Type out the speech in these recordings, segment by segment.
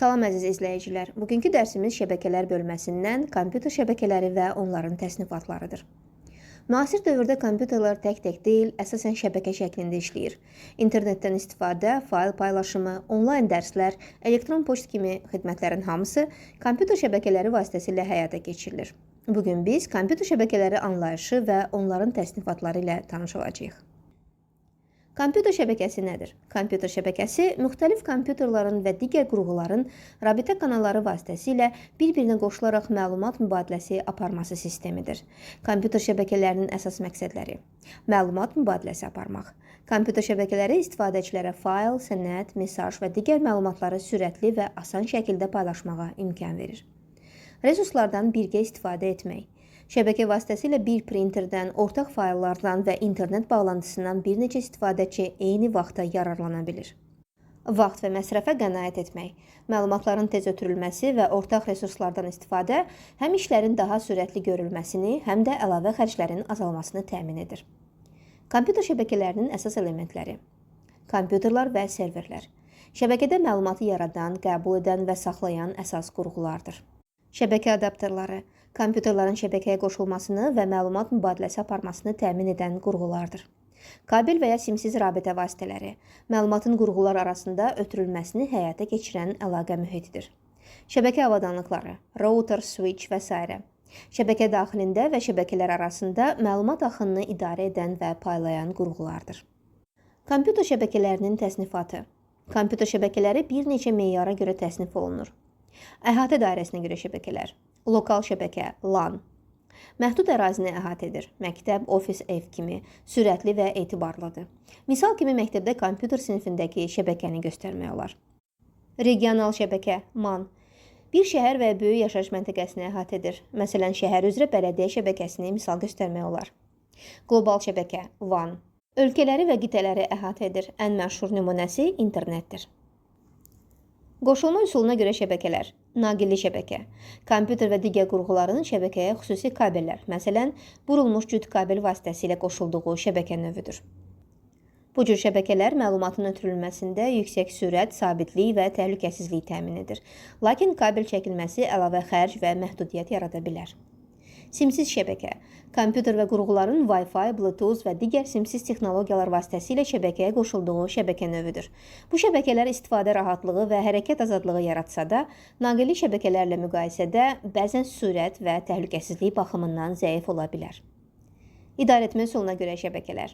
Salam əziz izləyicilər. Bugünkü dərsimiz şəbəkələr bölməsindən kompüter şəbəkələri və onların təsnifatlarıdır. Müasir dövrdə kompüterlər tək-tək deyil, əsasən şəbəkə şəklində işləyir. İnternetdən istifadə, fayl paylaşımı, onlayn dərslər, elektron poçt kimi xidmətlərin hamısı kompüter şəbəkələri vasitəsilə həyata keçirilir. Bugün biz kompüter şəbəkələri anlayışı və onların təsnifatları ilə tanış olacağıq. Kompüter şəbəkəsi nədir? Kompüter şəbəkəsi müxtəlif kompüterlərin və digər qurğuların rabitə kanalları vasitəsilə bir-birinə qoşularaq məlumat mübadiləsi aparması sistemidir. Kompüter şəbəkələrinin əsas məqsədləri: məlumat mübadiləsi aparmaq. Kompüter şəbəkələri istifadəçilərə fayl, sənəd, mesaj və digər məlumatları sürətli və asan şəkildə paylaşmağa imkan verir. Resurslardan birgə istifadə etmək. Şəbəkə vasitəsilə bir printerdən, ortaq fayllardan və internet bağlantısından bir neçə istifadəçi eyni vaxtda yararlana bilir. Vaxt və məsrəfə qənaət etmək. Məlumatların tez ötürülməsi və ortaq resurslardan istifadə həm işlərin daha sürətli görülməsini, həm də əlavə xərclərin azalmasını təmin edir. Kompüter şəbəkələrinin əsas elementləri: kompüterlər və serverlər. Şəbəkədə məlumatı yaradan, qəbul edən və saxlayan əsas qurğulardır. Şəbəkə adapterları kompüterlərin şəbəkəyə qoşulmasını və məlumat mübadiləsi aparmasını təmin edən qurğulardır. Kabel və ya simsiz rabitə vasitələri məlumatın qurğular arasında ötürülməsini həyata keçirən əlaqə mühitidir. Şəbəkə avadanlıqları, router, switch və s. Şəbəkə daxilində və şəbəkələr arasında məlumat axınını idarə edən və paylayan qurğulardır. Kompüter şəbəkələrinin təsnifatı. Kompüter şəbəkələri bir neçə meyara görə təsnif olunur. Əhatə dairəsinə görə şəbəkələr. Lokal şəbəkə, LAN. Məhdud ərazini əhatə edir. Məktəb, ofis, ev kimi sürətli və etibarlıdır. Misal kimi məktəbdə kompüter sinifindəki şəbəkəni göstərmək olar. Regional şəbəkə, MAN. Bir şəhər və ya böyük yaşayış məntəqəsini əhatə edir. Məsələn, şəhər üzrə bələdiyyə şəbəkəsini misal göstərmək olar. Qlobal şəbəkə, WAN. Ölkələri və qitələri əhatə edir. Ən məşhur nümunəsi internetdir. Qoşulma üsuluna görə şəbəkələr. Naqilli şəbəkə. Kompüter və digər qurğuların şəbəkəyə xüsusi kabellər, məsələn, burulmuş cüt kabel vasitəsilə qoşulduğu şəbəkə növüdür. Bu cür şəbəkələr məlumatın ötürülməsində yüksək sürət, sabitlik və təhlükəsizlik təmin edir. Lakin kabel çəkilməsi əlavə xərc və məhdudiyyət yarada bilər. Simsiz şəbəkə. Kompüter və qurğuların Wi-Fi, Bluetooth və digər simsiz texnologiyalar vasitəsilə şəbəkəyə qoşulduğu şəbəkə növüdür. Bu şəbəkələr istifadə rahatlığı və hərəkət azadlığı yaratsa da, naqilli şəbəkələrlə müqayisədə bəzən sürət və təhlükəsizlik baxımından zəif ola bilər. İdarəetmə üsuluna görə şəbəkələr.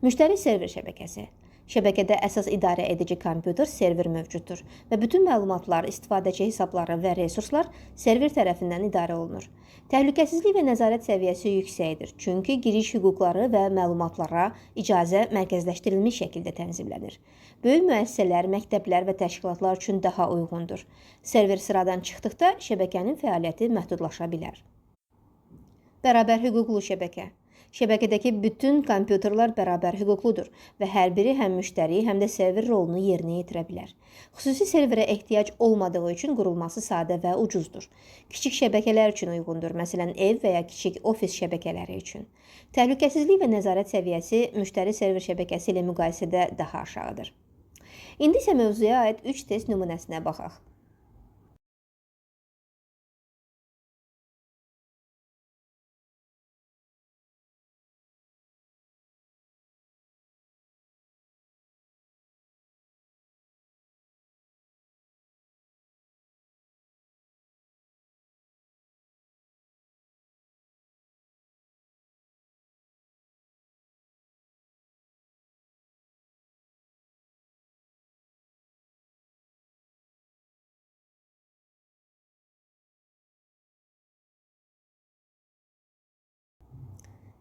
Müştəri server şəbəkəsi. Şəbəkədə əsas idarə edici kompüter server mövcuddur və bütün məlumatlar, istifadəçi hesabları və resurslar server tərəfindən idarə olunur. Təhlükəsizlik və nəzarət səviyyəsi yüksəkdir, çünki giriş hüquqları və məlumatlara icazə mərkəzləşdirilmiş şəkildə tənzimlənir. Böyük müəssisələr, məktəblər və təşkilatlar üçün daha uyğundur. Server sıradan çıxdıqda şəbəkənin fəaliyyəti məhdudlaşa bilər. Bərabər hüquqlu şəbəkə. Şəbəkədəki bütün kompüterlər bərabər hüquqludur və hər biri həm müştəri, həm də server rolunu yerinə yetirə bilər. Xüsusi serverə ehtiyac olmadığı üçün qurulması sadə və ucuzdur. Kiçik şəbəkələr üçün uyğundur, məsələn, ev və ya kiçik ofis şəbəkələri üçün. Təhlükəsizlik və nəzarət səviyyəsi müştəri server şəbəkəsi ilə müqayisədə daha aşağıdır. İndi isə mövzuya aid 3 test nümunəsinə baxaq.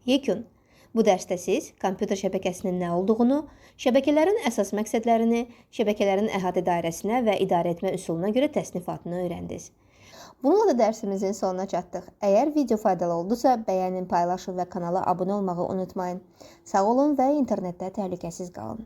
Yekun. Bu dərsdə siz kompüter şəbəkəsinin nə olduğunu, şəbəkələrin əsas məqsədlərini, şəbəkələrin əhatə dairəsinə və idarəetmə üsuluna görə təsnifatını öyrəndiniz. Bununla da dərsimizin sonuna çatdıq. Əgər video faydalı oldusa, bəyənin, paylaşın və kanala abunə olmağı unutmayın. Sağ olun və internetdə təhlükəsiz qalın.